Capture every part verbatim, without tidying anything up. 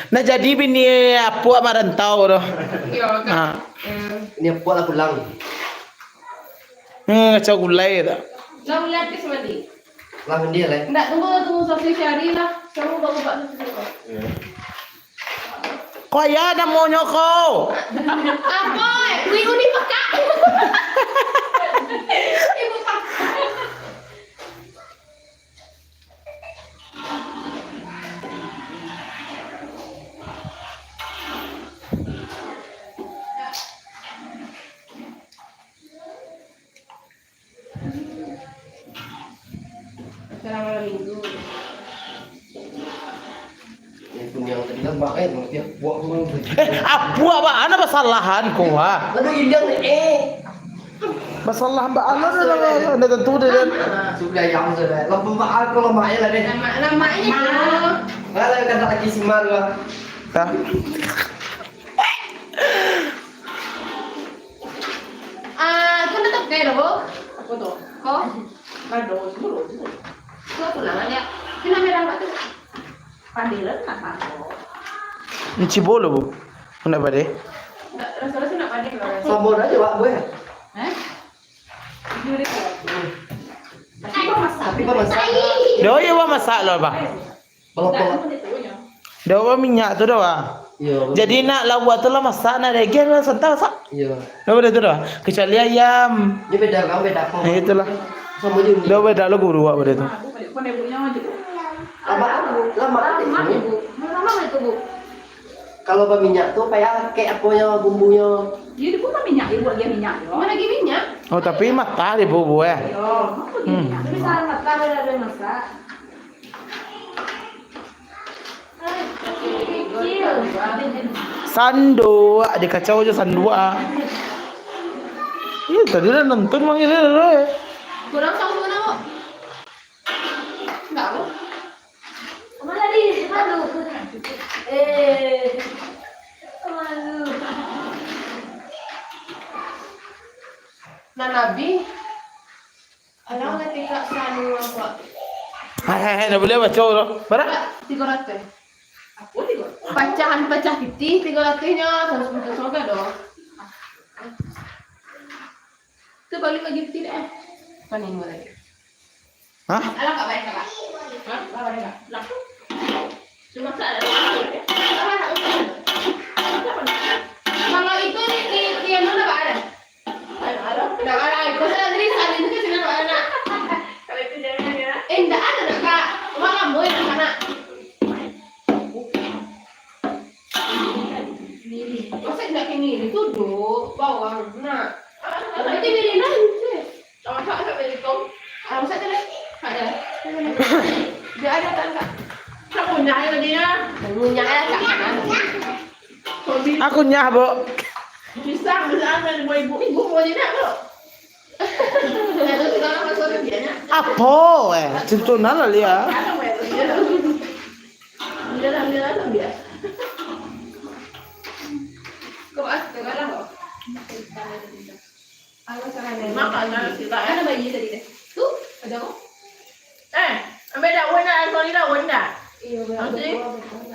Nak jadi bini apuak marantau tu. Iyo, Kak. Ha. Hmm. Bini apuak lah pulang. Hmm, kacau gulai tu. Lah, ulah habis mandi. Lah, mandi lah. Ndak, tunggu, tunggu satu hari lah. Kamu bawa ubah satu hari. Ko ayah namonyo ko. Apo? Ui, uni pekak. Ibu pekak. Acara malam minggu. Ini pun yang tadi kan, Mak, eh, nanti buat dulu. Eh, apuak, Mak, ana basalahan ko, ha? Aduh, hilang, eh. Basalahan, Mak, ana, ana, ana, ana tantu deh, deh. Sudah, yang sudah. Lampu, Mak, aku lemak je lah, deh. Lemak, lemak je. Kalau kata lagi si Mar, lah. Dah. Ah, kan tetap kayak dong. Apa tu? Kau? Kado, semua tu. Tu aku lah, ya. Kena merah, Pak, tu. Pandai lah, nak tahu. Ni cibo lo, Bu. Nak badai? Nak, rasa-rasa nak badai kalau rasa. Sambal aja, Pak, boleh? Eh? Jujur itu. Tapi kau masak. Tapi kau masak. Dah, iya, Pak, masak lah, Pak. Balok-balok. Dah, Pak, minyak tu dah, Pak. Iya, betul. Jadi, nak lauk tu lah masak, nak daging lah santai masak. Iya. Dah, udah tu dah. Kecuali ayam. Dia beda, kau beda apa? Ya, itulah. Sama je. Dah, beda lo guru, Pak, pada tu. Lama, lama, lama itu, Bu. Kalau baminyak tu, payah kek aponyo, bumbunyo. Iyo, dia pun baminyak, dia buat dia minyak, yo. Mana lagi minyak? Oh, tapi matah dia bubu, eh. Yo, apa dia Hmm. minyak? Tapi salah matah, dah, dah masak. Sanduak, dia kacau je sanduak, ah. Iya, tadi dah nonton manggil dia dulu, eh. Kurang tahu mana, Bu? Enggak, Bu. Mana tadi? Malu. Eh, malu. Nah, Nabi, alah, ketika sanu apa? Hai, hai, hai, dah boleh baca tu. Bara? Tiga ratus. Apa tiga ratus? Pacahan pacah pitih tiga ratus nyo, saratus pintu surga doh. Tu balik lagi pitih deh. Paning lagi. Hah? Alah, kak balik, kak. Hah? Kak balik, kak. Lah. Cuma sa-, kalau itu di, di, di anu lah, Kak, ada. Dah, kalau itu jangan, ya. Eh, ndak ada, nak, Kak. Malam, boy, nak, Kak. Masa ndak kini? Itu duduk, bawang, nak. Nanti beli lain, sih. Masak tak beli kau? Ah, masak tak, Lek? Ada. Dia ada tak, Kak? Tak punya ya tadi ya. Punya ya, Kak. Aku nyah, Bu. Pisang, pisang, ada buah ibu. Ibu mau jadi apa? Ada segala macam dia, ya. Apo, eh? Cinta nala dia. Ada, Bu, ya. Dia dah, dia dah, dia. Kau asal segala, kau. Makan lah, sila, eh. Mana bayi tadi deh? Tu, ada kau? Eh, ambil daun dah, sorry, daun dah. Iya, Nanti.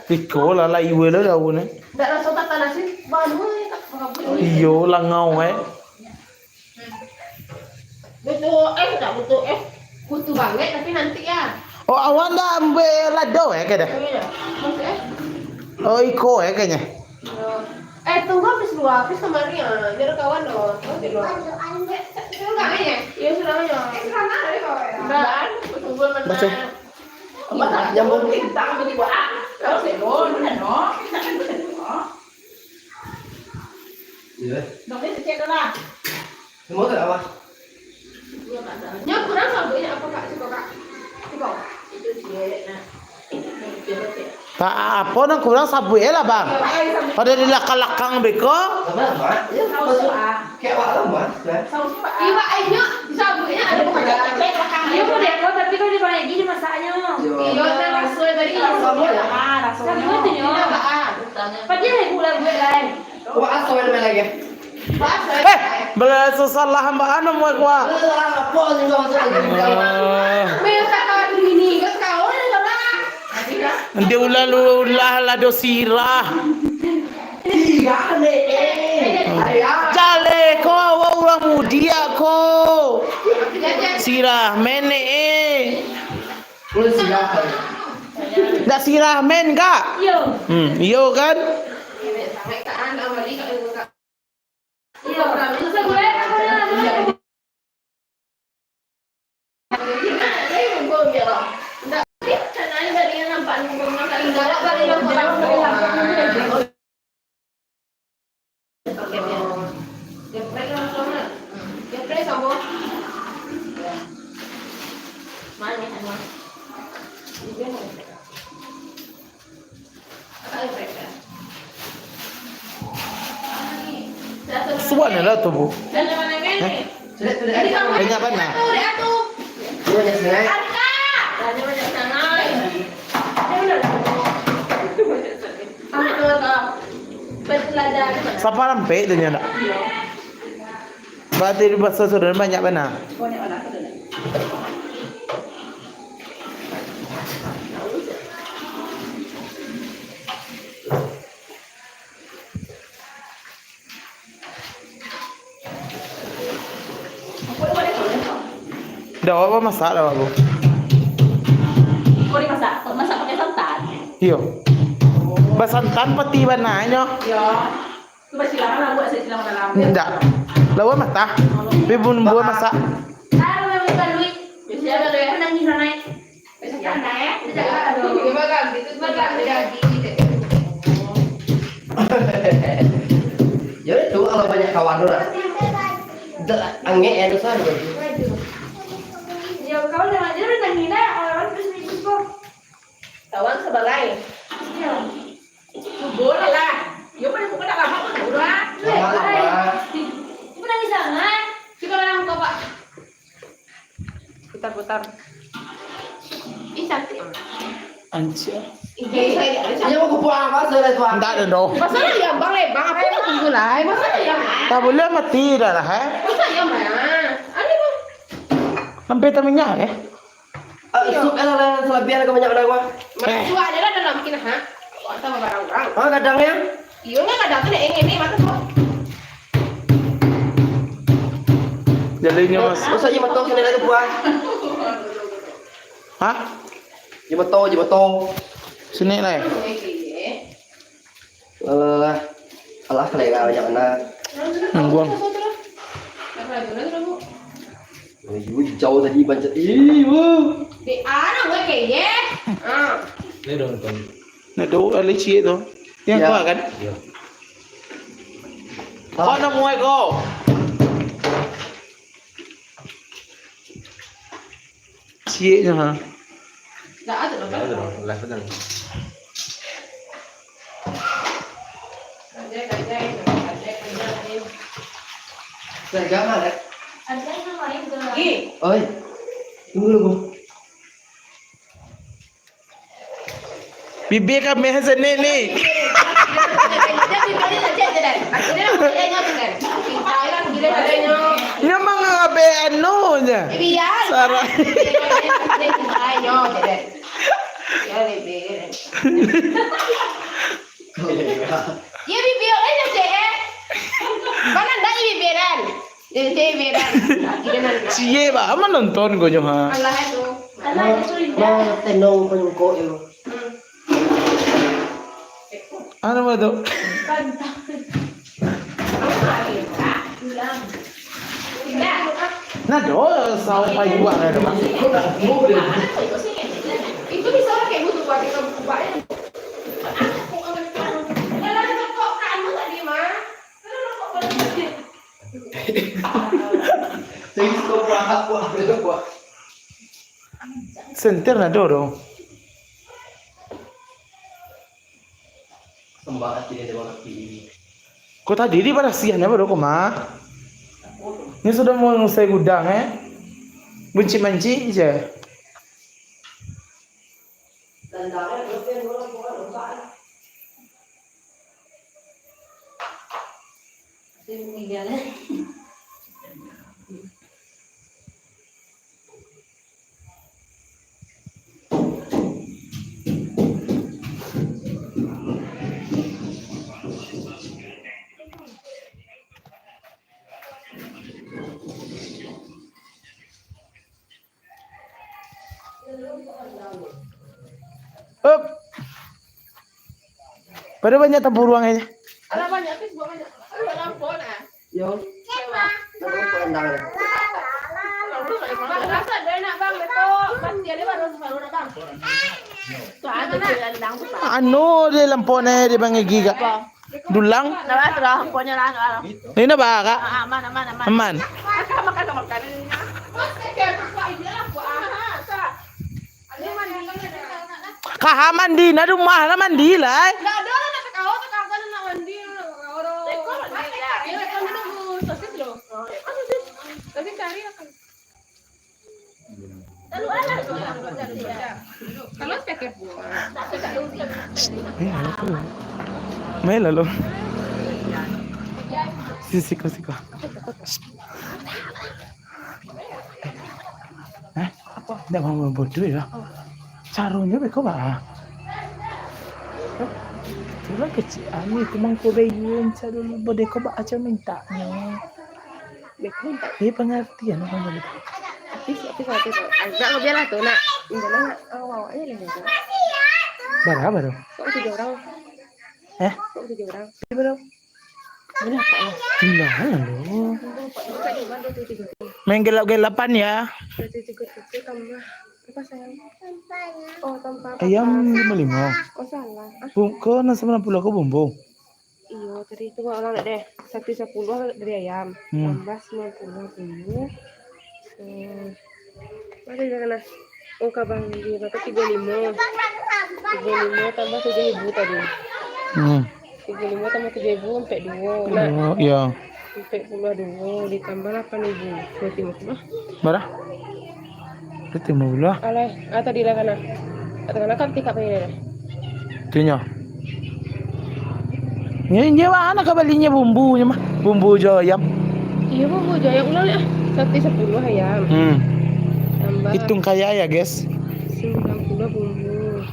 Iko lah, lah, iwe lah daun, eh. Ndak rasa tak panas sih. Baru ni tak berapa. Iyo, langau, eh. Butuh, eh, tak butuh, eh. Butuh banget, tapi nanti ya. Oh, awak ndak ambil lado, eh, kena? Oh, iya. Maksud, eh? Oh, iko, eh, kayaknya. Eh, tunggu habis dua, habis kemarin ya. Dia ada kawan loh. Oh, di luar. Sudah ya? Iya, sudah ya. Eh, sana ada kau ya? Sudah. Tunggu mana? Baca. Apa tak nyambung? Kita ambil di bawah. Kalau saya, oh, mana, no? Kita ambil di bawah. Iya. Dok, ni cek dulu lah. Semua tak apa? Nyo kurang sabuiknyo apo, Kak? Cubo, Kak. Cubo. Itu ciek, nah. Tak apo nan kurang sabuik lah, Bang. Pada di lakang-lakang beko. Sabar, Mak. Ya, saus, Mak. Kayak awak lah, Mak. Saus, Mak. Iwak inyo sabuiknyo ado bukan? Iyo, model ko, tapi kalau dibanyak gini masaknyo. Iyo, kan raso tadi. Raso, ya. Ah, raso. Raso tu nyo. Ah. Tapi lah ibu lah buat lain. Awak aso main lagi. Eh, bala susah lah hamba anu muat kuah. Alah, apa ni kau masuk lagi? Ah. Main tak kawan ini, kau kawan lah. Diulah-ulah lah do sirah. Sirah, Nek, eh. Ayah. Jaleh ko, awak urang mudiak ko. Sirah men, Nek, eh. Lu sirah, Nek. Ndak sirah men, Kak? Iyo. Hmm, iyo kan? Suan lah tu, Bu. Eh? Banyak bana. Sapa rampek tu nyo ndak? Berarti di baso sudah banyak bana. Dah, awak masak dah, awak. Kok dimasak? Kok masak pakai santan? Iyo. Basantan pati bana nyo. Iyo. Tu basilangan lauk, asa silang dalam. Indak. Lauk matah. Tapi bumbua masak. Taruh yang ikan duit. Biasa ada yang nangis sana. Ya itu kalau banyak kawan tu lah. Dah, angek ya, dosa tu. Ya, kau dah aja udah nangis dah, orang terus mikir kok. Kawan sebalai. Iya. Boleh lah. Yo, boleh buka dah lama pun murah. Lama-lama. Ibu nangis sangat. Coba orang kau, Pak. Putar-putar. Ih, cantik. Anjir. Ih, saya, saya. Dia mau kupu apa, saudara tua? Ndak ado doh. Masa yang bang lebang, apa yang tunggu lah? Masa yang mana? Tak boleh mati dah lah, eh. Masa yang mana? Aneh, Bang. Sampai tak minyak, eh? Ah, iyo. Sup, eh, lah, lah, salabiah lah, kau banyak bana, Bang. Eh. Suap ado lah dalam bikin, ha? Awak sama barang urang. Ah, gadang, ya? Iyo, nyo gadang tu, dek, ngene, mata tu. Jalinyo, Mas. Masa je motor sini lagi buah. Hah? Je motor, je motor. Sini lah. Alah, alah, kalera banyak bana. Nangguang. Ayu, jauh tadi bancet. Ih, wuh. Dek, anak gue kayak ye. Ah. Ini dong, Bang. Nah, tu, ada ciek tu. Yang kuat kan? Iya. Kau nak muat kau? Cieknyo, ha. Dah ada, dah ada, dah. Lah, tenang. Dah jangan, eh. Oi, tunggu dulu, Bang. Bibia kami sanik ni. Nyo mangabek anu nyo. Sarah. Ya, bibia, eh, cek, eh. Mana ndak bibia, Dan? Ciek, bah, aman nonton ko nyo, ha. Alah, tu. Alah, tu, Indah. Nah, tenong panyungkok tu. Hmm. Anu, bah, tu? Pantang. Nah, do, sawo payuang ado, bah. Itu bisa pakai butuh pakai buku banyak. Dalam toko anu tadi, mah. Dalam toko banyak. Senter nado doh. Ko tadi di barasiahan apo doh, ko mah? Ni sudah mau ngusai gudang, eh? Buncik-mancik je. Up. Pada banyak taburuang aja. Alah, banyak, habis buat banyak. Alah, lampau dah. Yo. Lampau dah. Bang, rasa dah nak, Bang, betul. Pasti ada baru, baru nak, Bang. Tuh, ada tu rendang tu, Bang. Anu, dia lampau ni, dia panggil gigak. Apa? Dulang. Nah, lah, sudah, pokoknya lah, lah. Ini bah, Kak? Ah, aman, aman, aman. Aman. Makan, makan, makan. Kaha mandi, nah, rumah lah mandi lah, eh. Nggak ada orang nak ketawa, ketawa nak mandi, nak ketawa orang. Teko mandi, ya. Iya, kan dulu, sosis loh. Tapi cari lah. Kalau sakit buah. Eh, halo tu. Main lalu. Siko, siko. Eh, ndak mau buat duit lah. Caronyo beko ba. Itulah kecil ani kumang ko bayun caro dulu bodeko ba aja minta. Beko minta. Dia pengertian orang tadi. Artis, artis, artis. Agak lebih lah tu nak. Indah nak. Oh, wow, ini lah tu. Bara, bara. Kok tiga orang? Eh? Kok tiga orang? Tiga orang. Tinggal lo. Main gelap-gelapan ya. Satu tiga tujuh tambah apa, sayang? Oh, tambah apa? Ayam lima lima. Oh, salah. Ah. Ko enam sembilan puluh ko bumbu. Iyo, tadi tu orang nak deh. Satu sepuluh dari ayam. Hmm. Tambah sembilan puluh bumbu. Hmm. Ada di sana. Oh, kabang di berapa? Tiga lima. Tiga lima tambah tujuh ribu tadi. Hmm. Tiga lima tambah tujuh ribu, ampek duo. Nah. Oh, iya. Ampek puluah duo ditambah lapan ribu. Berarti lima puluh. Bara? Berarti lima puluh. Alah, ah, tadi lah kana. Atau kana kan tikak payah dah. Tunyo. Nyo, nyo mana ka balinyo bumbunyo mah? Bumbu jo ayam. Iyo, bumbu jo ayam ulang lah. Satu sepuluh ayam. Hmm. Tambah. Hitung kaya ya, guys. Sembilan puluh bumbu.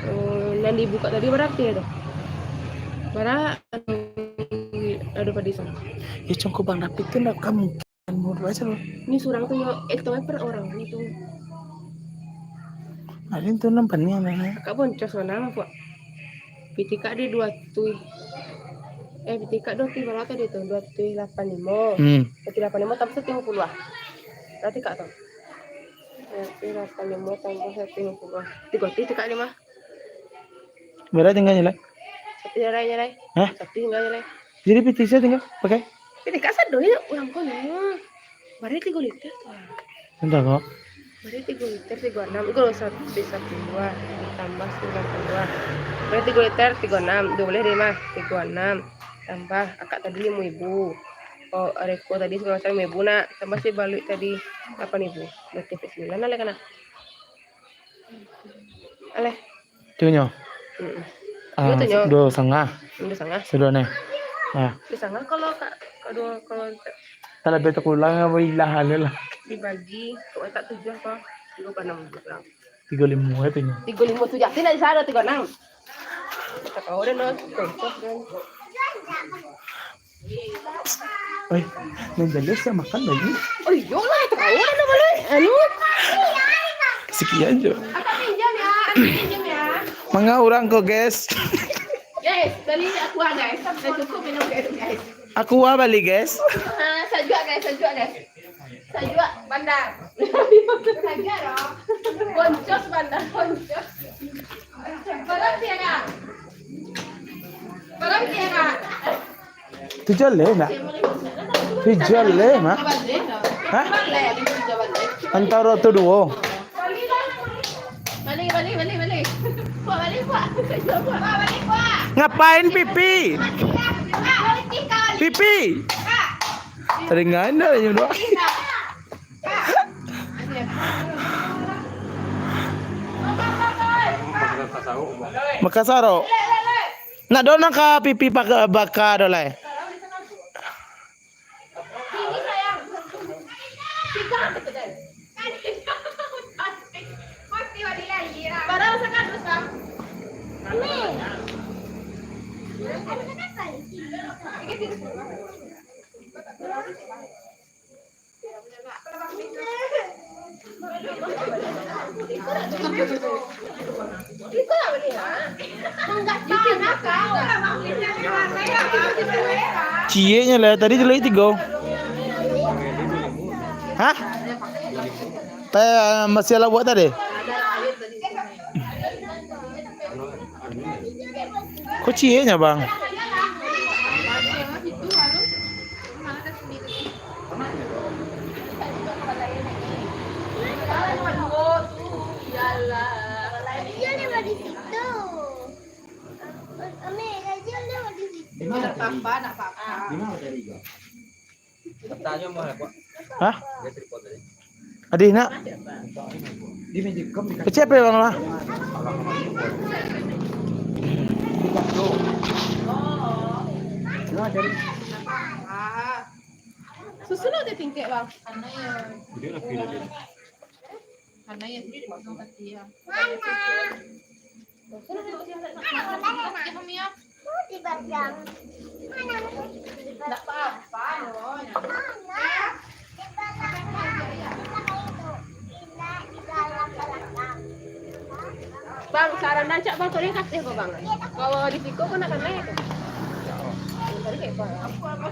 Oh, nan dibuka tadi bara tu? Bara ado padi sana. Ya, congko Bang David tu ndak kamu. Ini surang tu, yo, eh, tu per orang ni tu. Ada tu nampak ni, anak. Kak boncos mana, Pak? Pitikak di dua tui. Eh, pitikak dua tui bara tadi tu, dua tui lapan limo. Hmm. Dua tui lapan limo tambah satu limo puluh ah. Berarti kak tu. Dua tui lapan limo tambah satu limo puluh ah. Tiga tui tikak lima. Bara tinggal je lah. Satu je lai, je lai. Hah? Satu tinggal je lai. Jadi pitih saya tinggal pakai? Pitih kak sado je, urang kono. Bara tigo liter tu. Entah kok. Bara tigo liter, tigo anam. Iko lo satu, satu dua, tambah sembilan puluh dua. Bara tigo liter, tigo anam. Duo baleh deh mah, tigo anam. Tambah akak tadi limo ribu. Oh, reko tadi segala macam limo ribu nak. Tambah si baluik tadi lapan ribu. Berarti sampai sembilan lah, kan, nak? Alah. Tu nyo. Mm-mm. Ah, tu nyo. Duo setengah. Duo setengah. Sudah ni. Ah. Duo setengah kalau ka-, kalau duo, kalau tak. Kalau lebih takulang, apa ilah lah. Dibagi, kok tak tujuh apa? Tiga puluh enam kurang. Tiga lima tu nyo. Tiga lima tu jadi nak di sana, tiga enam. Tak tahu dah, no. Cocok, kan. Eh, nan jaleh sia makan lagi. Oh, iyolah, tahu lah nama lu. Anu. Sekian je. Akak pinjam ya, akak pinjam ya. Manga urang ko, guys. Guys, bali Aqua, guys. Dah cukup minum, guys, guys. Aqua bali, guys. Ah, sajuak, guys, sajuak, guys. Sajuak bandar. Sajuak dong. Boncos bandar, boncos. Barang tiara. Barang tiara. Tu jaleh nak? Tu jaleh, Mak? Hah? Antaro tu duo. Bali, bali, bali, bali. Puak bali, puak. Puak bali, puak. Ngapain pipi? Pipi. Teringat dah je doh. Makasaro. Nak dono ka pipi baka, baka do lai. Cieknyo lah, tadi tu lagi tigo. Hah? Teh, masih alah buat tadi? Kok cieknyo, Bang? Di mana tadi? Di mana tadi, Bang? Hah? Adi, nak? Kecil apa, Bang, lah? Susu nak tingkek, Bang? Karena ya, jadi dipotong kaki ya. Mana? Mana? Mana? Di belakang. Mana? Nggak apa-apa, loh. Mana? Di belakang. Di belakang itu. Di belakang. Bang, saran rancak, Bang, kau lihat kasih kau, Bang. Kalau di situ kau nak kena itu. Tadi kayak apa?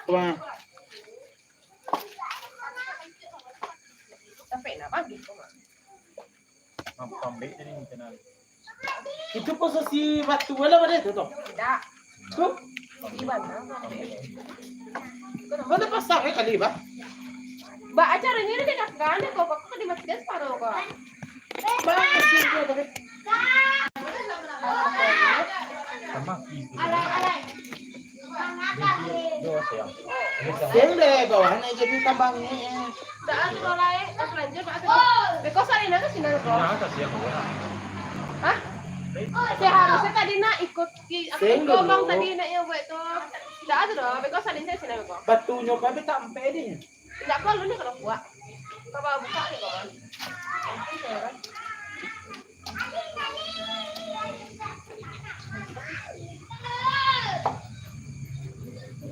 Wah. Sampai nak pagi tu, Mak. Pambek tadi macam mana? Itu posisi batu lah pada itu tu. Tidak. Tu? Di mana? Mana pasang eh kali, bah? Ba acara ni dia dah kan, kau kau di masjid separuh kau. Bah, masih tu tapi. Sing deh, bawah ni jadi tambang ni. Saat tu mulai, pas lanjut, Pak, tu. Beko Salina tu sinan ko. Hah? Seharusnya tadi nak ikut ki-, apa, Sing ikut dulu. Abang tadi nak yang buat tu. Saat tu doh, beko Salina sinan ko. Batunyo kan tak sampai deh. Indak perlu ni kalau kuat. Kau bawa buka ni, kawan.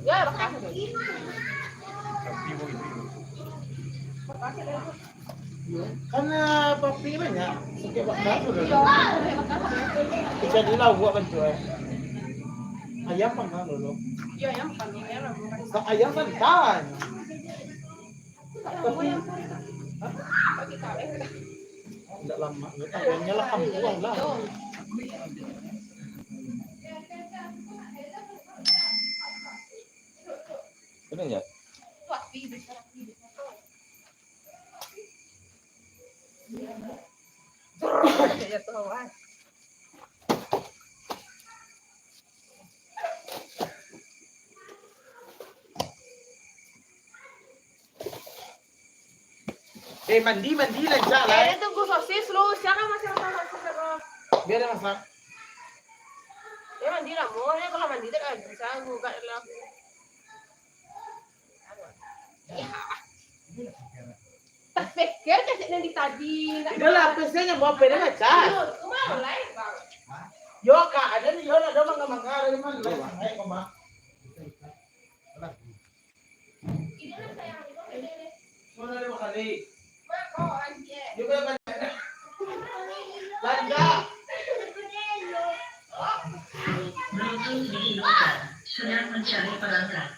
Ya, bekas tu. Kan, eh, papi banyak. Sakik bakar tu dah. Bisa di lauak bantu, eh. Ayam panggang dulu. Ya, ayam panggang, ayam panggang. Sa-, ayam santan. Tapi, hah? Indak lama, ayamnyo lah kampuang lah. Bener ya? Eh, mandi, mandi, lancak lah. Eh, tunggu sosis lu. Siapa masih makan sosis apa? Biar dia masak. Eh, mandi lah, Mo. Dia kalau mandi tak ada, bisa gugat lah. Tak pikir kasih nanti tadi. Udah lah, apa sih yang mau apa dah, Cak? Yo, Kak, ada nih, yo, ada mangga-mangga, ada di mana? Ayo, Kak, Mak. Mana lima kali? Yo, Kak, Mak. Landa. Bluetooth dihidup. Sedang mencari perangkat.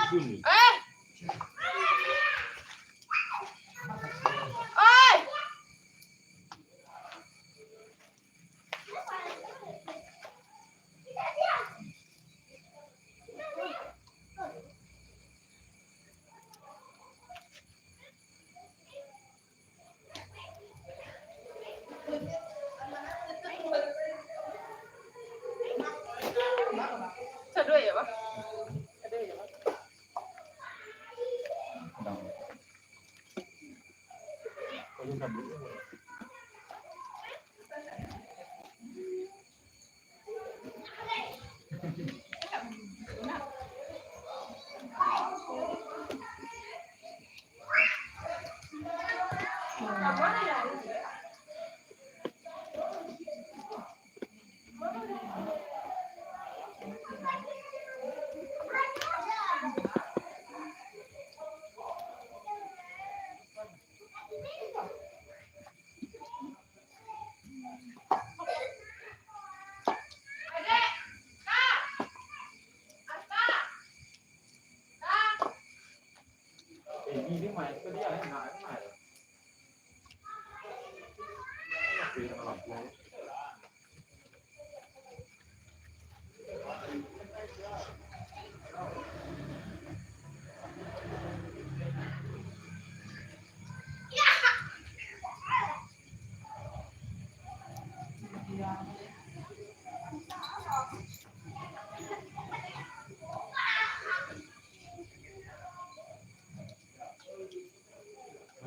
Oi! Oi! Saduo ya, Bang? Saduo ya, Bang?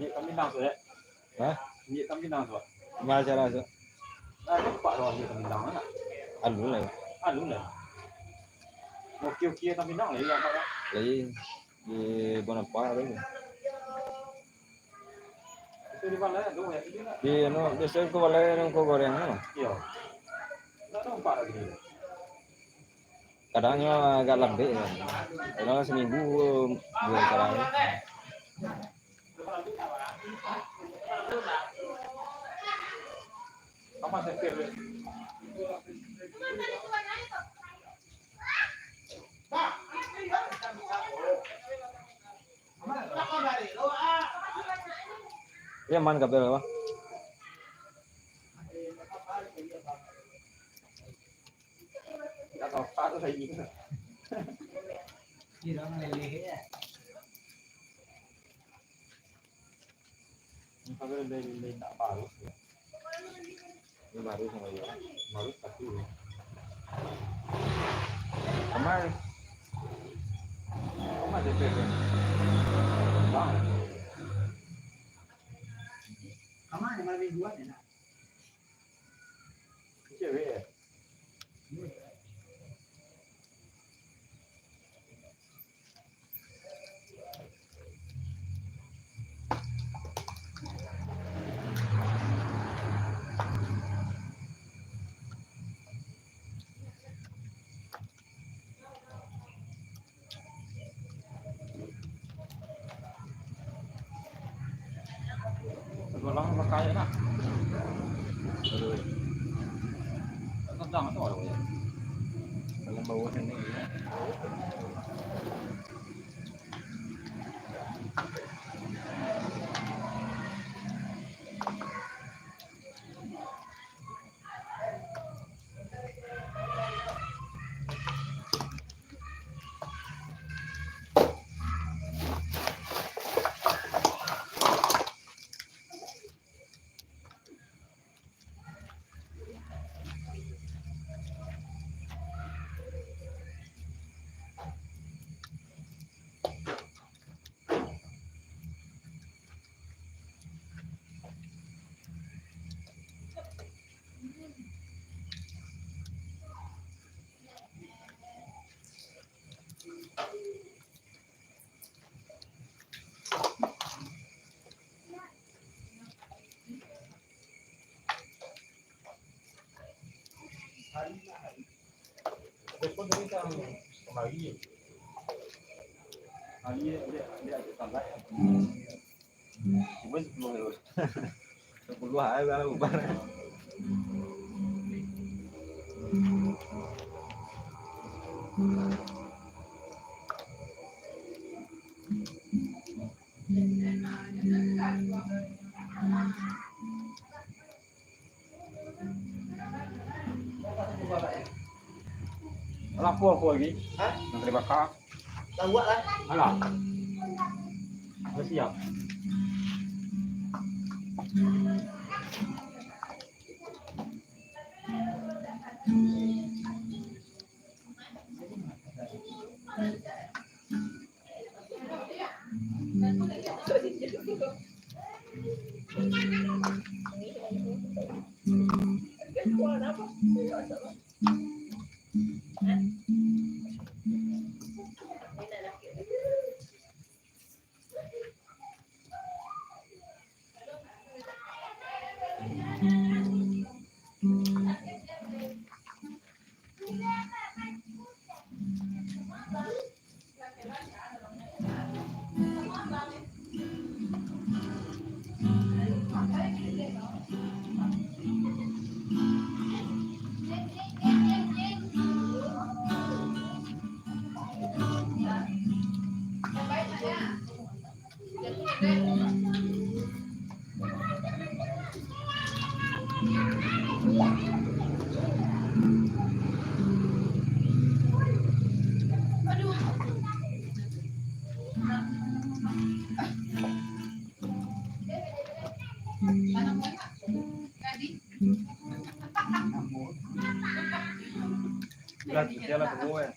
Minyak kambing nang tu, eh? Hah? Minyak kambing nang tu, Pak? Macam mana tu? Nah, nampak tu minyak kambing nang, nak? Anu lah. Anu lah. Oke-oke kambing nang lah, ya, Pak, ya? Lah, iya. Di Bonaparte tu. Itu di mana, tu, ya? Itu nak? Di, anu, biasa ko balai nang ko goreng, kan? Iya. Nak nampak lagi ni. Kadang nyo agak lambek, kan. Kadang saminggu duo kali. Iyo, aman kabel, Bang. Kira meleleh, ya. Ini baru sama dia. Baru satu. Kamar. Kamar D P R. Bang. Kamar yang malam mingguan, ya, nak? Cewek, ya? Sebelah pakai nak. Aduh. Tak tendang tu, ya. Dalam bawah ini, ya. Hari, hari. Telepon tadi tang kemari. Hari dia, dia, dia ada salat. Cuma sepuluh euro. Sepuluh aja lah bubar. Kuah, kuah lagi. Hah? Nak kena bakar. Lawak lah. Alah. Dah siap. Lah, dia lah semua, eh.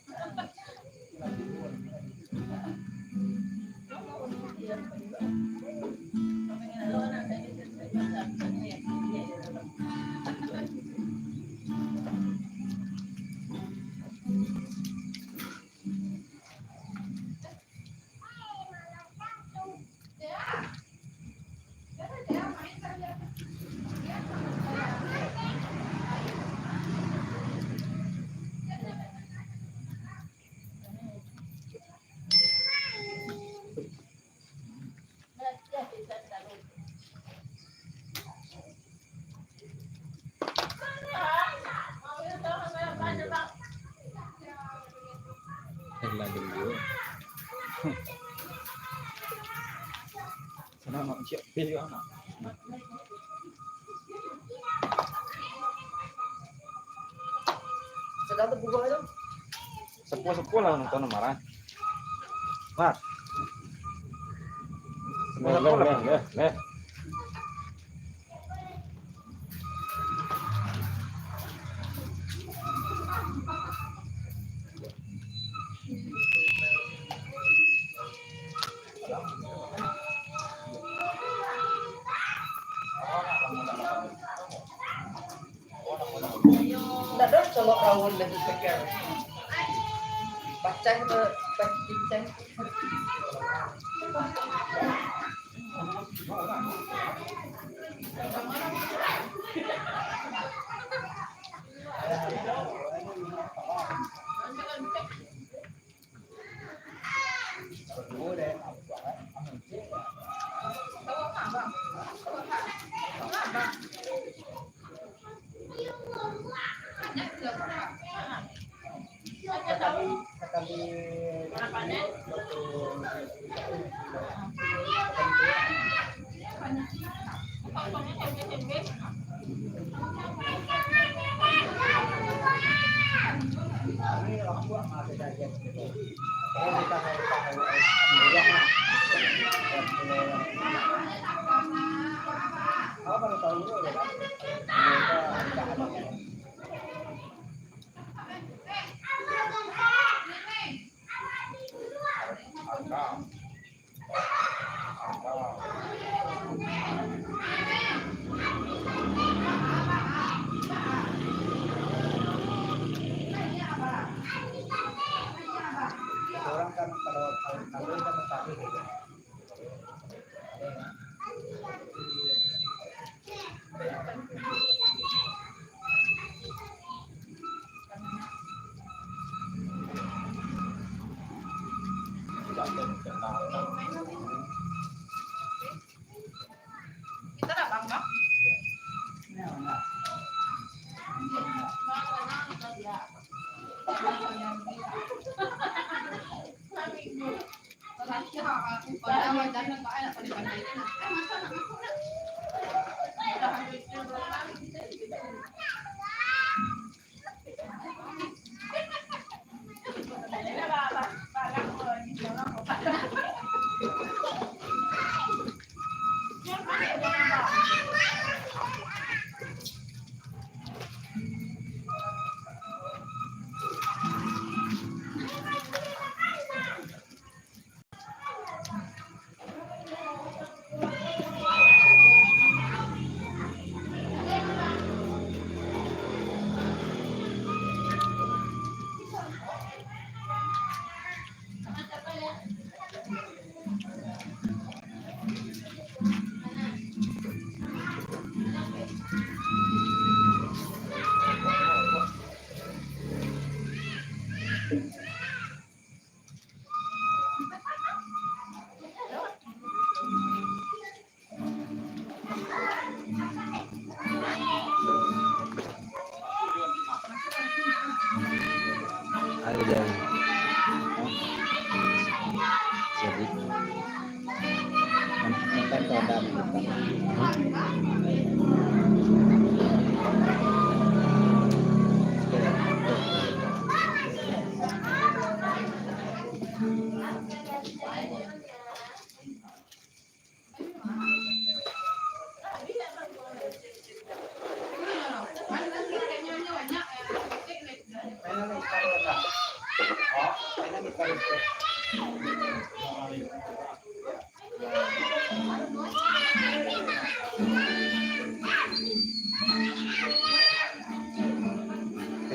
Senang nak cik, eh, anak. Sedang tu buah tu. Sepuh-sepuh lah nonton marah. Nah. Leh, leh, leh, leh, leh. Ndak ado colok raun lagi segar. Pacah tu, pacah. Orang kan kalau, kalau, kalau kan tadi gitu. Pakai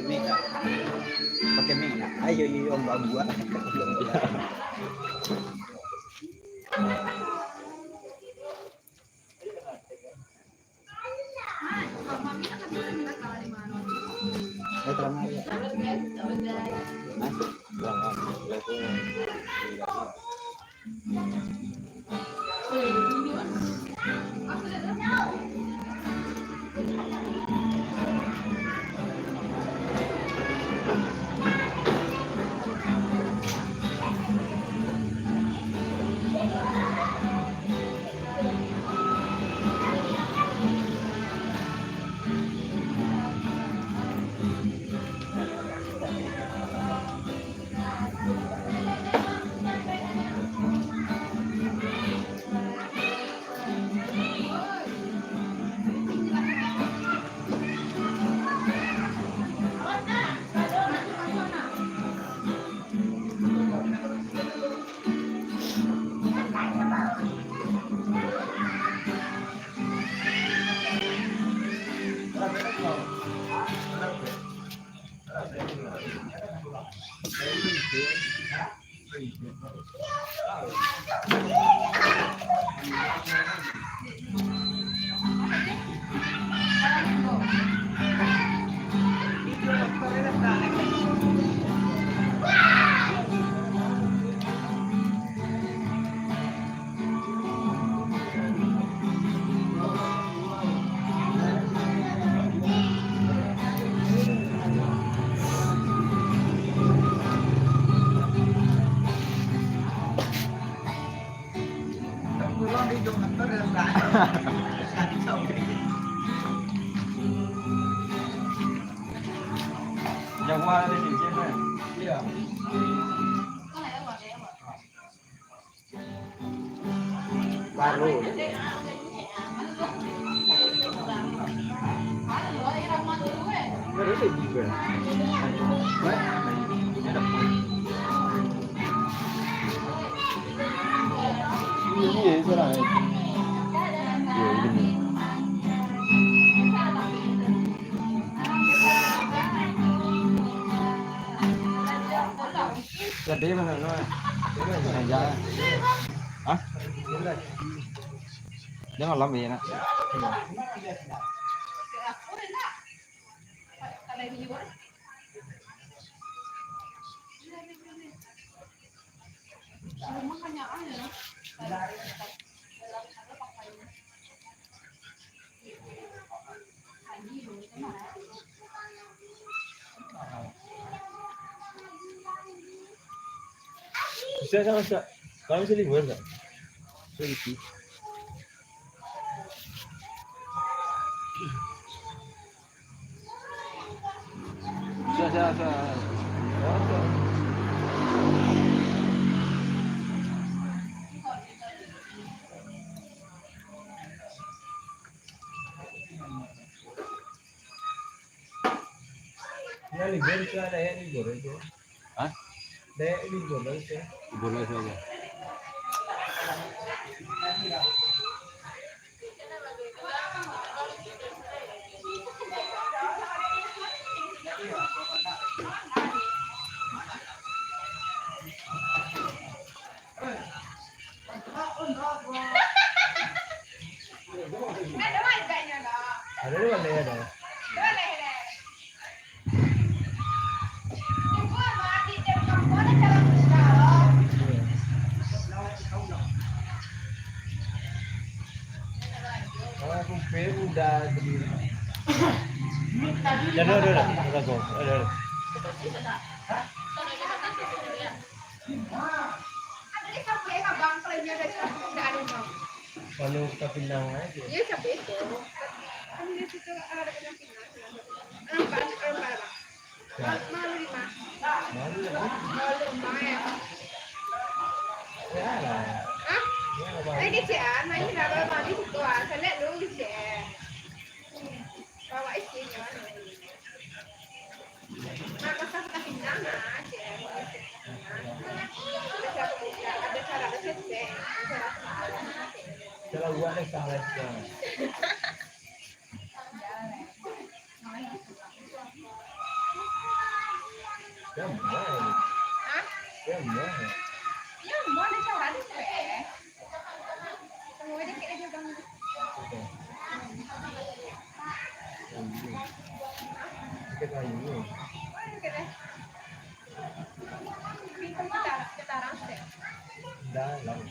mic tak? Pakai mic tak? Ayo, iyo, buat-buat. Jauah dari sini, kan? Iya. Baru. Baru saya buka. Ini dia sekarang, eh. Ya, ini. Jadi mana, no? Ini aja. Hah? Dia malam ya, nak? Bisa, bisa, bisa. Kalau bisa lima, bisa. Bisa gitu. Bisa, bisa, bisa. Ya, libur itu ada ya, libur itu. Hah? Dek, libur lah itu. Libur lah itu aja. Ado, ado, ado. Ado, ado. Malu ka Pinang aja. Iya, capek itu. Kan di situ ada kena Pinang. Nampak, nampak, nampak. Malu, malu di mana? Malu, ya? Malu, main. Ya lah. Hah? Ya lah, malu. Eh, kecil, ah, main lah, malu di situ, ah. Saya lihat dulu, kecil. Bawa isi, gimana? Nah, masa kita pindah, nah, cek. Ada cara, ada cek. Kalau buat deh, salah, salah. Ya, mulai. Hah? Ya, mulai. Ya, mulai, ada cara, ada cek. Tunggu aja, kita juga. Oke. Ya, mulai. Kita lagi. Oke deh. Pintu kita, kita rangkek. Dah, lama.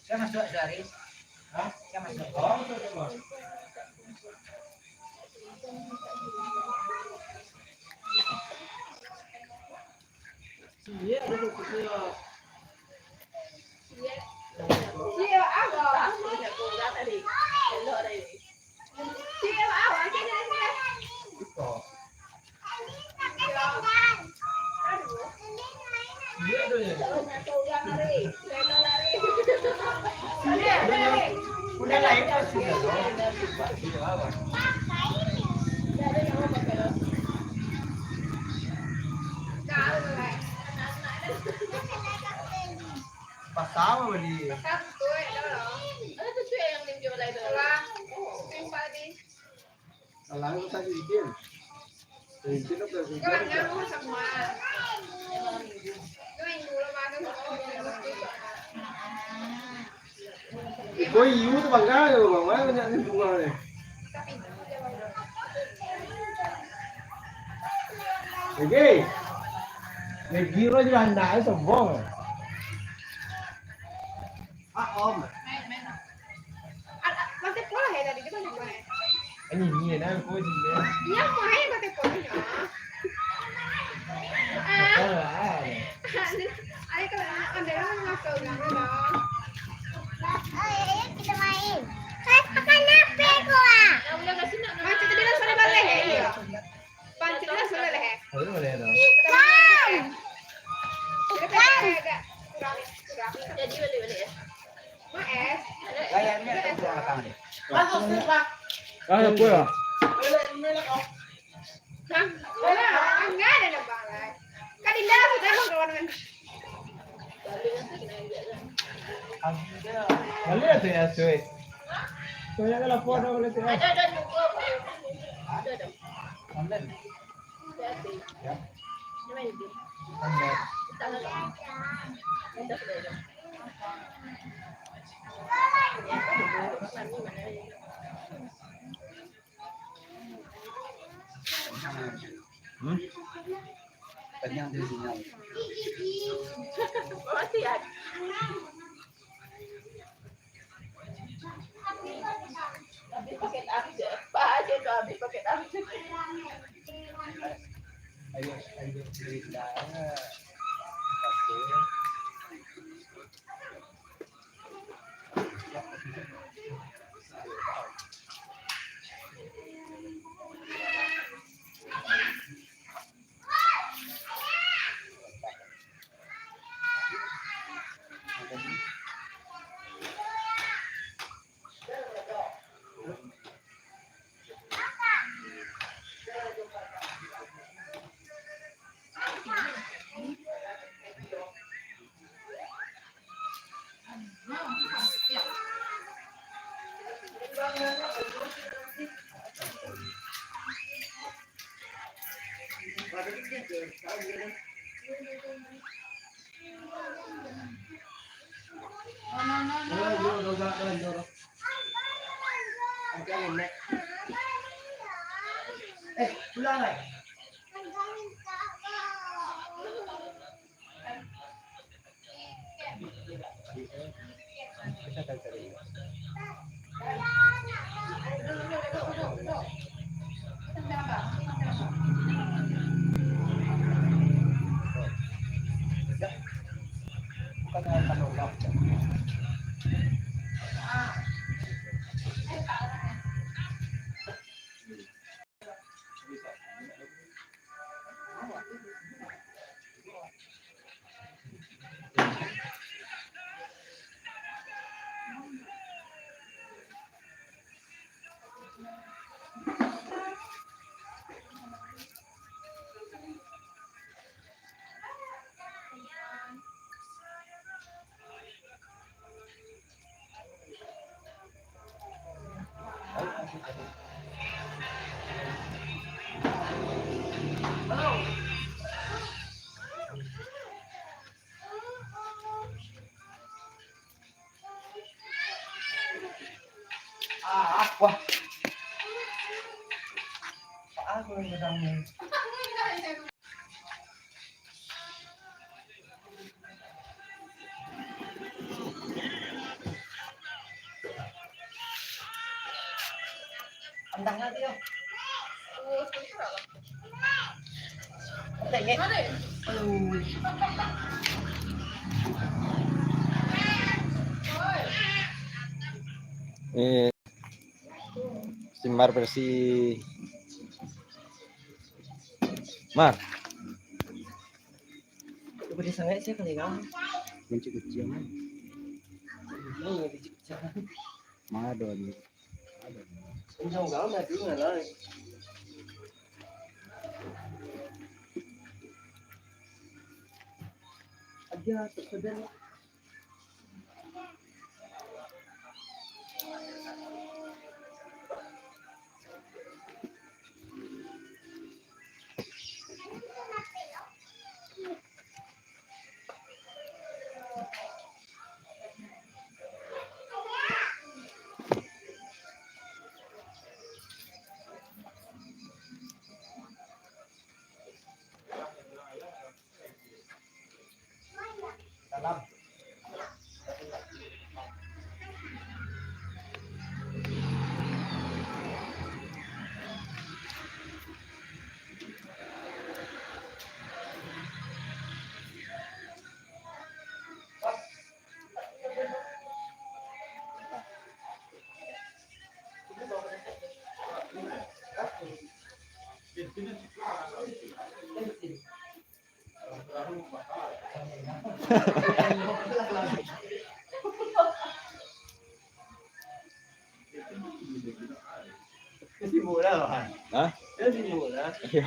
Saya masuk sehari. Hah? Saya masuk. Oh, masuk, masuk. Iya, duduk, duduk. Iya, apa? Elok tadi. Elok tadi. Pasal apa ni? Pasal tu, eh, dah lah. Ada tu, eh, yang dia jual itu. Salah. Salah tu tadi, Jin. Eh, Jin apa? Kau nak nyamuk semua. Kau yang dulu makan, kau yang dulu. Iko iyo tu bangga je, Bang. Mana banyak ni bunga ni? Lagi. Lagi lo je anak, eh, sombong. Ah, om. Ada, masih pola ya tadi, kita masih pola ya. Ini, ini, nah, aku sini. Iya, main masih pola ya. Ah. Ayo, kalau nak ambil, nak masuk, nak, nak. Ayo, kita main. Kan akan apa ko, ah? Macam tu dia langsung balik, eh. Pancing langsung balik, eh. Langsung balik, eh. Ikan. Ikan. Jadi balik-balik, ya. Mak, eh. Layarnya kurang matang, deh. Ah, apa ya? Hah? Enggak ada nambah lah. Kan indah sudah mengkawan dengan. Balik tu ya, cuy. Banyak kan lapor dah boleh tu. Ada, ada, cukup. Ada, ada. Online. Ya. Online. Hmm? Kenyang dari sinyal. Habis paket habis ya. Pak aja tuh habis paket habis. Ayo, ayo, cerita. Oke. Eh, pulang, eh. Ah, wah. Aku yang gedang ni. Andang lagi yo. Eh, si Mar bersih. Mar. Udah sangat sih kali kan. Kucing-kucing. Mana dia? Jauh-jauh mah tu lah. Aja tak sedar. Salam. Sibuk lah, Bang. Hah? Dia sibuk lah. Iya.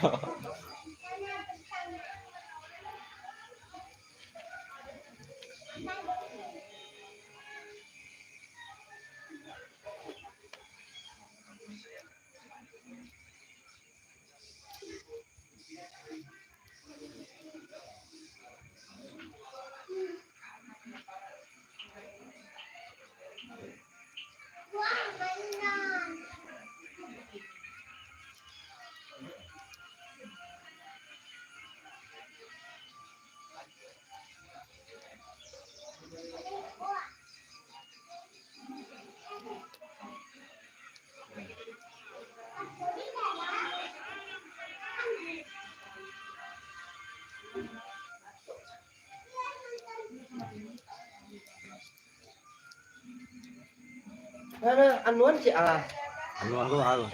Nah, nah, anuan cik ah. Anu, anu, anu.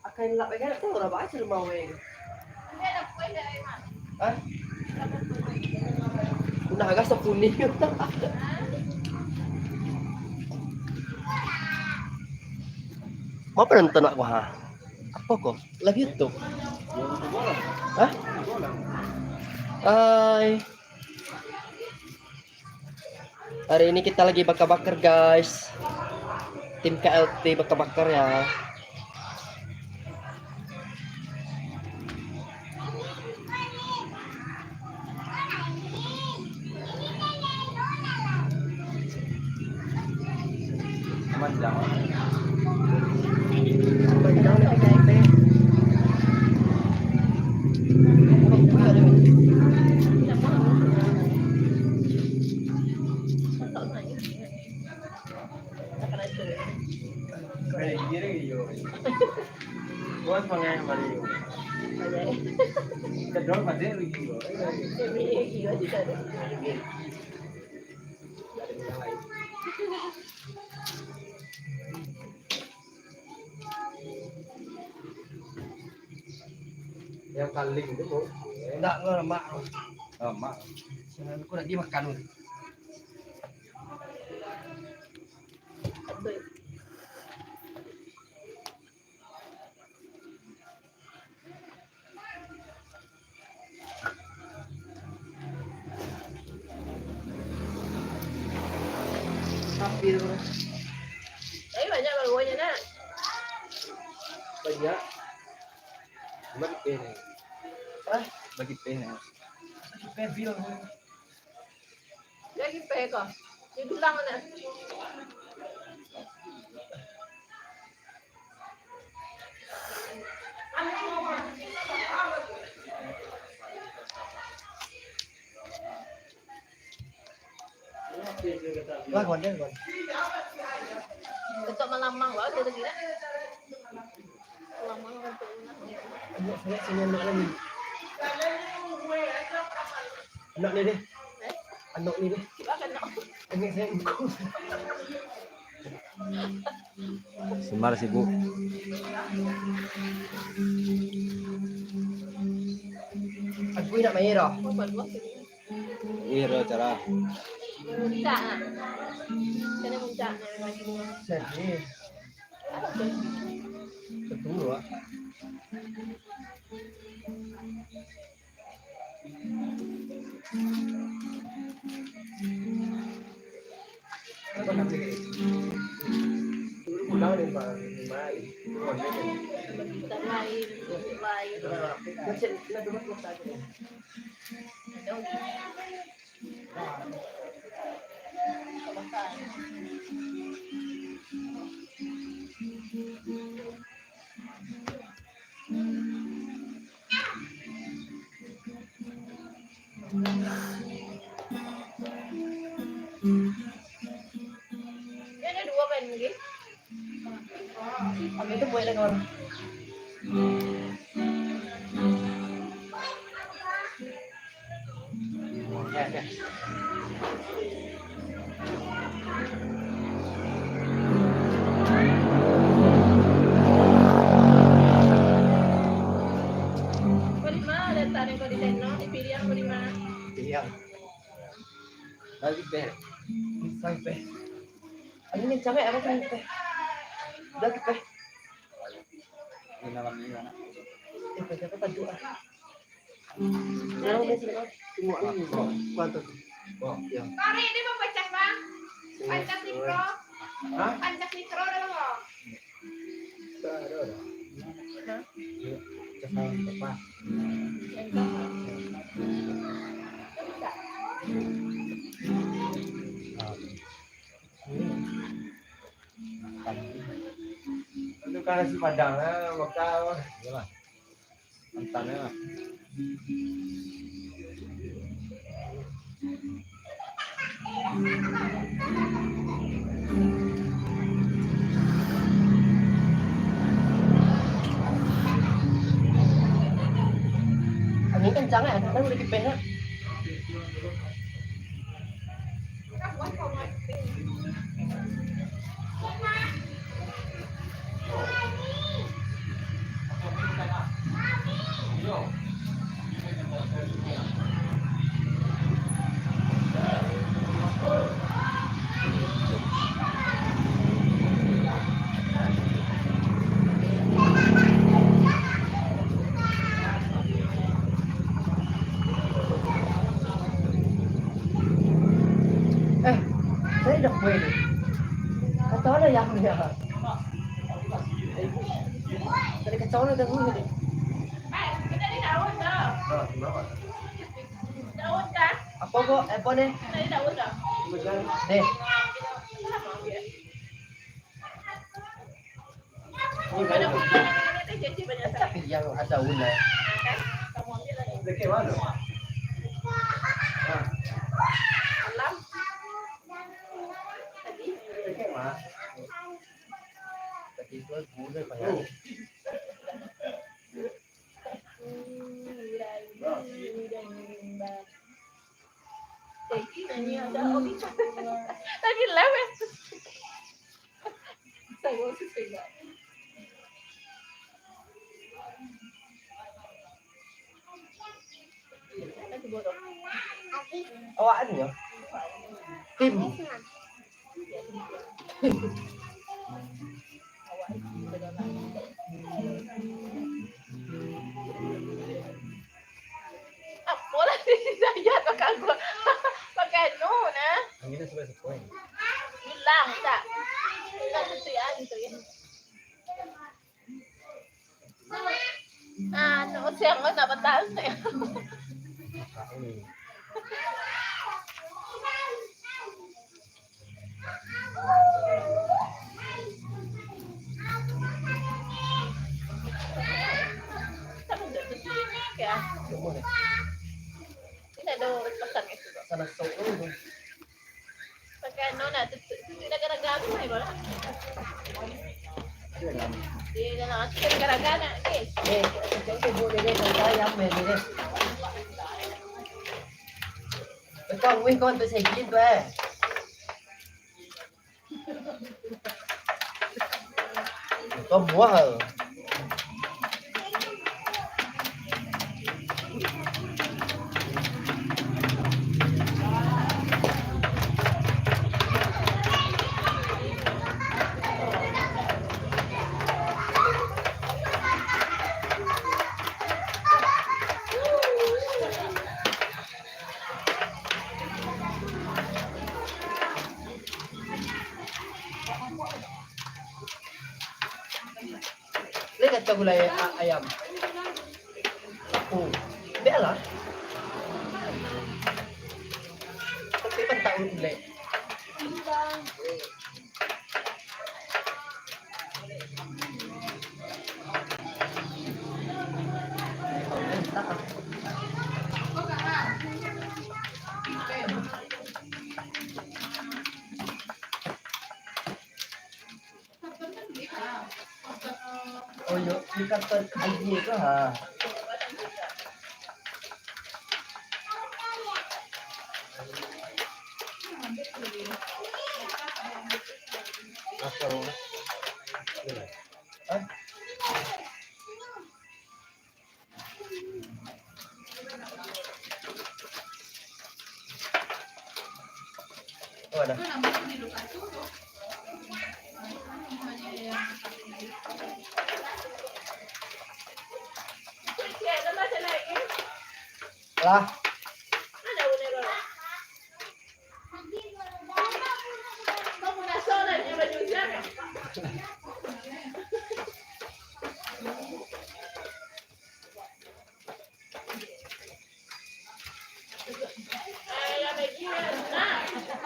Akan lap bagai tu, ora baca rumah weh. Hah? Udah agak sepuni. Mau penonton aku ha? Apa kok? Live YouTube. Hah? Hai. Hari ini kita lagi bakar-bakar, guys. Tim K L T bakar-bakar ya. Manjang. Yang kaling tu, Bu. Indak, lemak. Lemak. Aku nak dimakan tu. Tapi tu. Tapi banyak baruanyo, nak. Banyak. Bagi peh ni. Hah? Bagi peh ni. Bagi peh bil. Lagi pe ko. Di tulang nak. Wah, konten, konten. Untuk malamang, wah, dia tadi, eh. Malamang untuk. Anak saya sini, anak lagi. Anak ni deh. Eh? Anak ni deh. Silakan, nak. Anak saya ikut. Semar sibuk. Aku nak main dah. Ih, ro cara. Muncak, ah. Kena muncak, nah. Sedih. Apa tu? Betul, Wak. Pulang ni, Pak. Main. Bukan main, main. Macam, nak duduk, Pak. Ini ada dua kan lagi? Kami tu buat dengan orang. Kau di ma letak den kau di tano, di piriang kau di ma? Piriang. Lagi teh. Lagi teh. Angin kencang, eh, apa tu, teh? Dah, teh. Ini malam ini, anak. Eh, teh, apa tajuk, ah? Sekarang udah sini, Bang. Tengok ni. Kuat tu. Oh, ya. Tarik dia, Bang, pancas, Bang. Pancas mikro. Hah? Pancas mikro dah, Bang. Dah, dah, dah. Hah? Ya, cakap apa? Ah. Itu kan nasi Padang lah, bakal. Iyalah. Mantan lah. Angin kencang, eh, kadang udah kipeh, eh. Eh, saya dah kue ni. Kata ada yang dia. Tadi kacau ni dah dulu ni. Apa, Bu? Apa ni? Deh. Tapi yang ada ular. Dekat mana? Nah. Dekat mana? Tadi tu gula banyak. Tadi live, eh. Saya baru selesai, Kak. Awak anu ya? Tim. Apolah di saya pakai gua. Pakai anu nah. Anginnya sudah sepoin. Bilang tak? Tak sesuai gitu ya. Ah, no, siang lo nak patah. Ini ada pesan kat situ. Salah satu. Pakai anu nak tutup, tutup dah garaga tu, Bang. Dia dah nak masuk garaga nak, eh. Eh, cakap tu, Bu, dia, dia, dia, ayam, dia, dia. Kau weh, kau tu segin tu, eh. Kau buah. Lai kacau gulai a-, ayam. Oh, bialah. Tapi kan tak ulek. Oh, yo, di karton aia tu, ha. Hah? Oh, ada. Lah.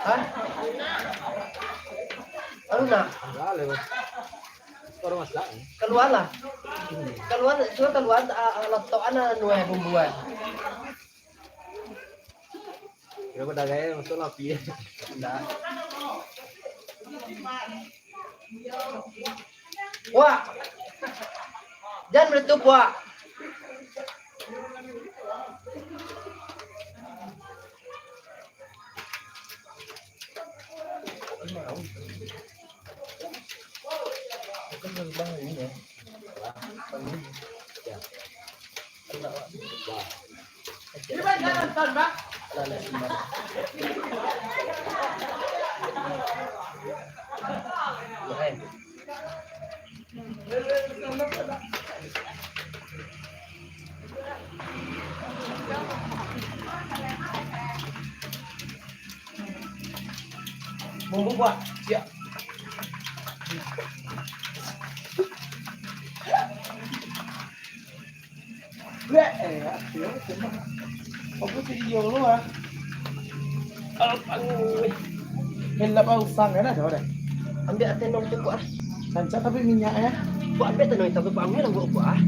Hah? Anu nak? Enggak lah, Bang. Baru masak. Keluarlah. Keluar, suruh keluar, ah, ah, letak anak anu, eh, bumbuan. Kira pedagang masuk lah api. Ndak. Wak! Jan meletup, Wak! Bumbu buah, siap. Bleh, eh, aduh, cuma. Apa tu dia lu, ah? Aduh. Helap ah, usang kan ada, ada. Ambil ateh nong cukup, ah. Rancak tapi minyak, eh. Buat apa tanah hitam tu, Pak Amir, buat apa, ah?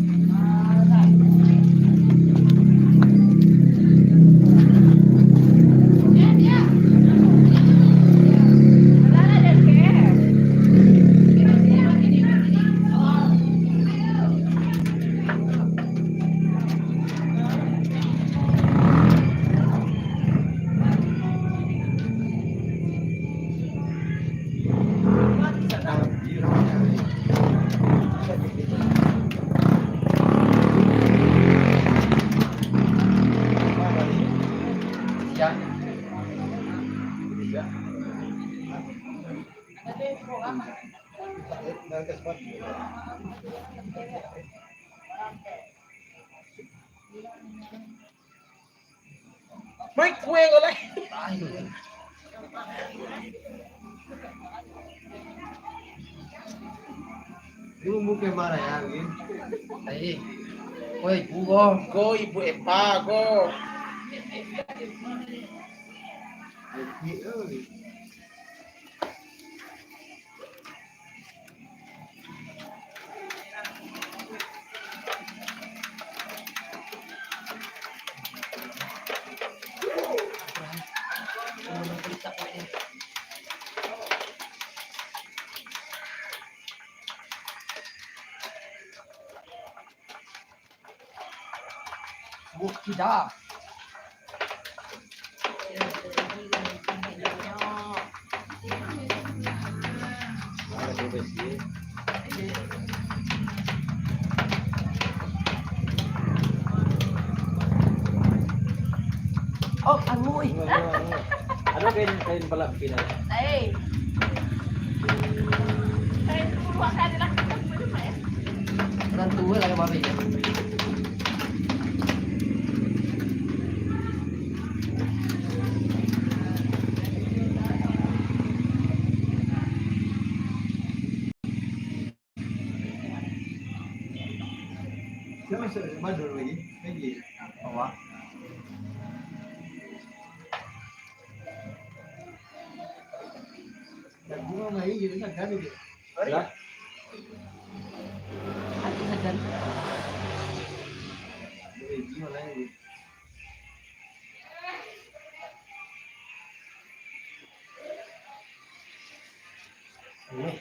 Mai kue ko lai. Lu bukan marah ya, Win? Ai. Ko ibu ko. Ko ibu Epa ko. Buah cida. Oh, anu, ih. Ado kain, kain palap pindah. Hei. Kain tu dua kali lah. Urang tua lah yang babi. Dia masuk mana dulu lagi? Lagi. Bawah. Dah bunga mai je, dah kan dia. Lah. Aku sajan. Boleh gila lah ni. Ini.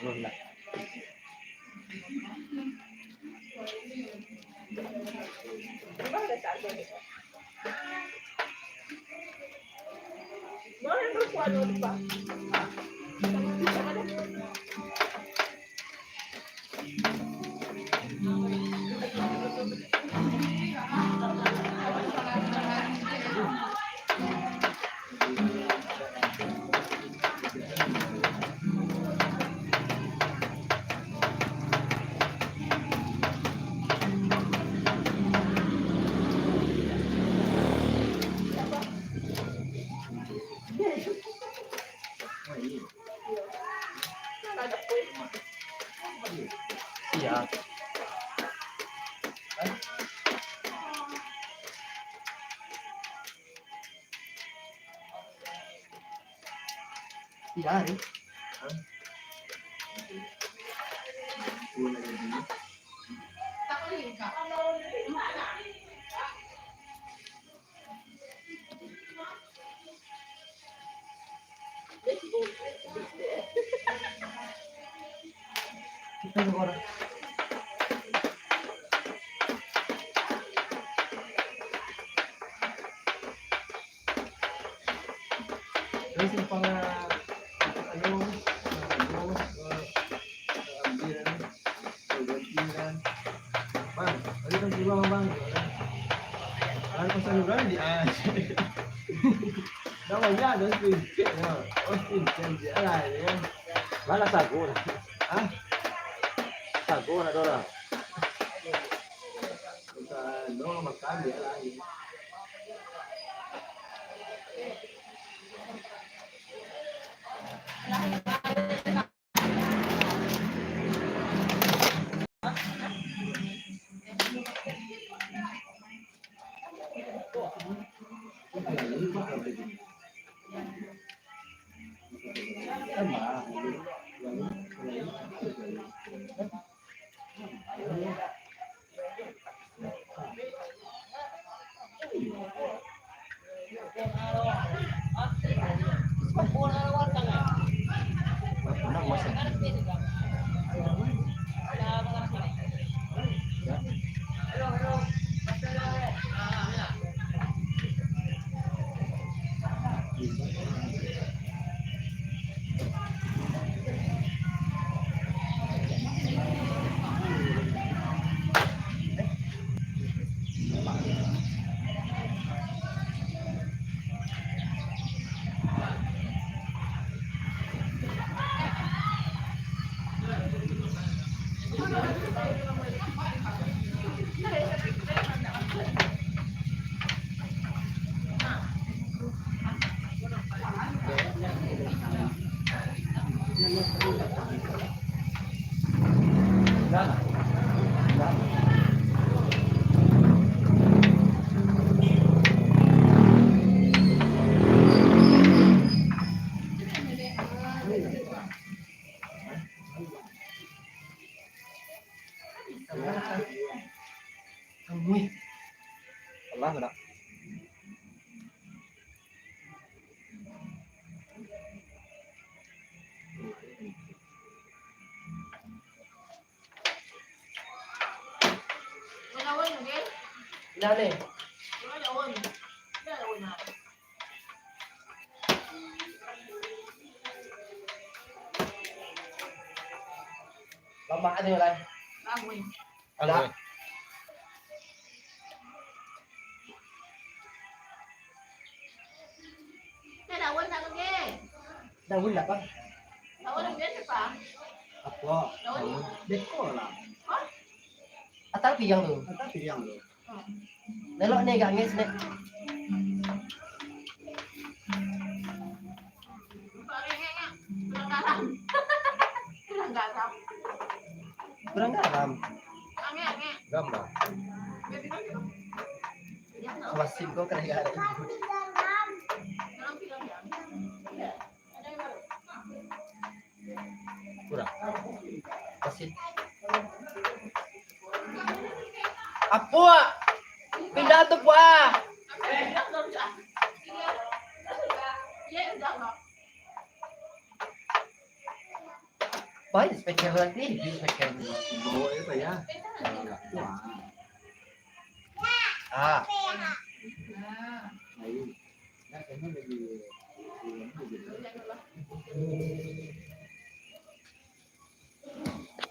Belum lah. Siap. Iya, hari. Kita negara. Terus simpang, ah, anu, anu, eh, ambil, anu, ganti, kan. Bang, tadi kan pulang, Bang. Kalau pasal urang di, ah, dah banyak dah spin. Ya. Oh, spin, spin, spin. Alah, ya kan. Mana sagu dah? Hah? Sagu nak dorang. Bukan, no, makan dia lah. Nah, nih. Lamak ni, Lai. Alah. Daun nak ke? Daun nak, Bang? Daun nak ke, Bang? Apo? Daun. Beko lah. Hah? Atau piriang tu? Atau piriang tu. Lelok ni, gak ngis ni. Kurang garam. Kurang garam. Garam. Wasit kau kena garam. Kurang. Kasih. Apo? Pindah tu, Pak. Baik, speaker lagi, di speaker. Bawa itu ya. Ah. Nah, ini lagi.